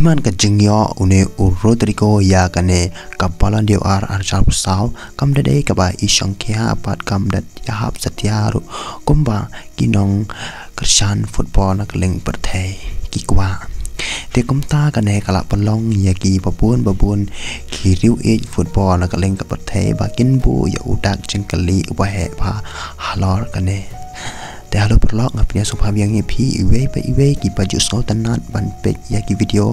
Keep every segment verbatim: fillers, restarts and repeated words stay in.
Pynban ka jingïoh une u Rodrygo ïa kane ka Ballon d'Or ar hajar arphew saw kam da dei kaba i shongkhia bad kam da ïahap satia ruh kumba ki nongkyrshan football na kylleng pyrthei ki kwah. Te kumta kane ka la pynlong ïa ki babun babun ki riew ïeit football na kylleng ka pyrthei ba kin buh ïa u dak jingkylli uba heh bha halor kane. Te halor paralok, nga pynïasoh pha biang ïa phi iwei pa iwei kiba ju sngewtynnat ban peit ïa ki video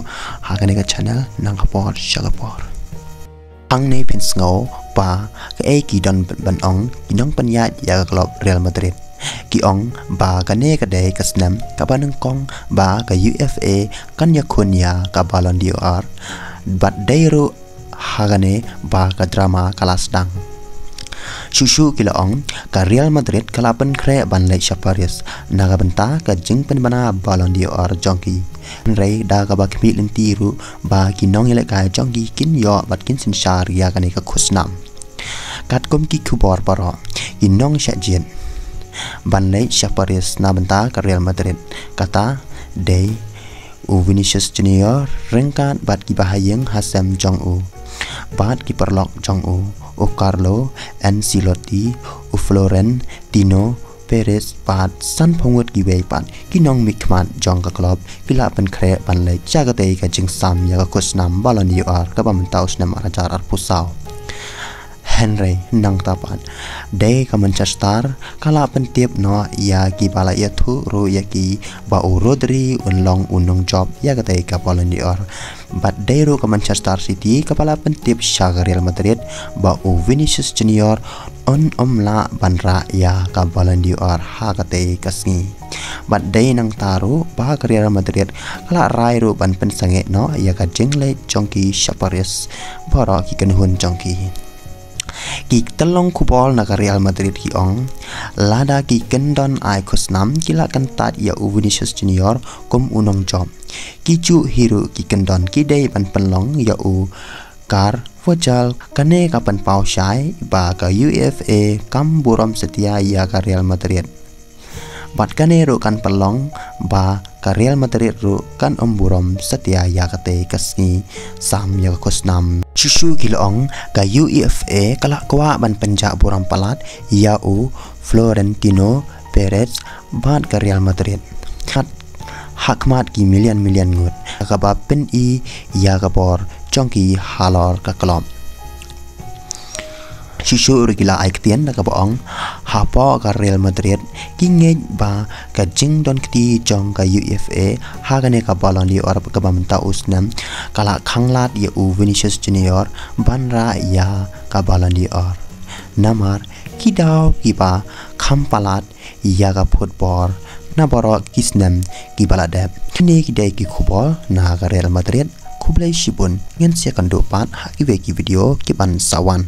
ha kane ka channel nang ka por sha ka por. Hangne phin sngew ba kaei ki don ban ong ki nongpynïaid ïa ka club Real Madrid. Ki ong ba kane ka dei ka snem kaba nyngkong ba ka UEFA kan ïakhun ïa ka Ballon d'Or bad dei ruh ha kane ba ka drama ka la sdang. Shuh shuh ki la ong ka Real Madrid ka la pynkhreh ban leit sha Paris na ka bynta ka jingpynbna Ballon d'Or jong ki. Hynrei da kaba khmih lynti ruh ba ki nongïalehkai jong ki kin ïoh bad kin synshar ïa kane ka khusnam. Katkum ki khubor baroh, ki nongshah jied ban leit sha Paris na bynta ka Real Madrid kata dei u Vinicius Junior ryngkat bad kiba ha ïing ha sem jong u bad ki paralok jong u, u Carlo Ancelotti, u Florentino Perez bad sanphew ngut kiwei pat ki nongmihkhmat jong ka club ki la pynkhreh ban leit sha katei ka jingsam ïa ka khusnam Ballon d'Or kaba mynta u snem ar hajar arphew saw. Hynrei nangta pat dei ka Manchester ka la pyntip noh ïa kiba la ïathuh ruh ïa ki ba u Rodri un long u nongjop ïa katei ka Ballon d'Or. Bad dei ruh ka Manchester City kaba la pyntip sha ka Real Madrid ba u Vinicius Junior un ym lah ban rah ïa ka Ballon d'Or ha katei ka sngi. Bad dei nangta ruh ba ka Real Madrid ka la rai ruh ban pynsangeh noh ïa ka jingleit jong ki sha Paris baroh ki kynhun jong ki. Ki tyllong khubor na ka Real Madrid ki ong lada ki kyndon ai khusnam ki la kyntait ïa u Vinicius Junior kum u nongjop. Ki juh hi ruh ki kyndon ki dei ban pynlong ïa u Carvajal. Kane ka pynpaw shai ba ka UEFA kam burom satia ïa ka Real Madrid. Bad kane ruh kan pynlong ba ka Real Madrid ruh kan ym burom satia ïa katei ka sngi sam ïa ka khusnam. Shuh shuh ki la ong ka UEFA ka la kwah ban pynjah burom palat ïa u Florentino Perez bad ka Real Madrid ha khmat ki million million ngut kaba pyni ïa ka bor jong ki halor ka club. Shuh shuh ruh ki la ai ktien da kaba ong hapoh ka Real Madrid ki ngeit ba ka jingdon kti jong ka UEFA ha kane ka Ballon d'Or kaba mynta u snem ka la khanglad ïa u Vinicius Junior ban rah ïa ka Ballon d'Or. Namar ki daw kiba kham palat ïa ka football na baroh ki snem kiba la dep. Kine ki dei ki khubor na ka Real Madrid. Khublei shibun, ngin sa ïakynduh pat ha kiwei ki video kiban sa wan.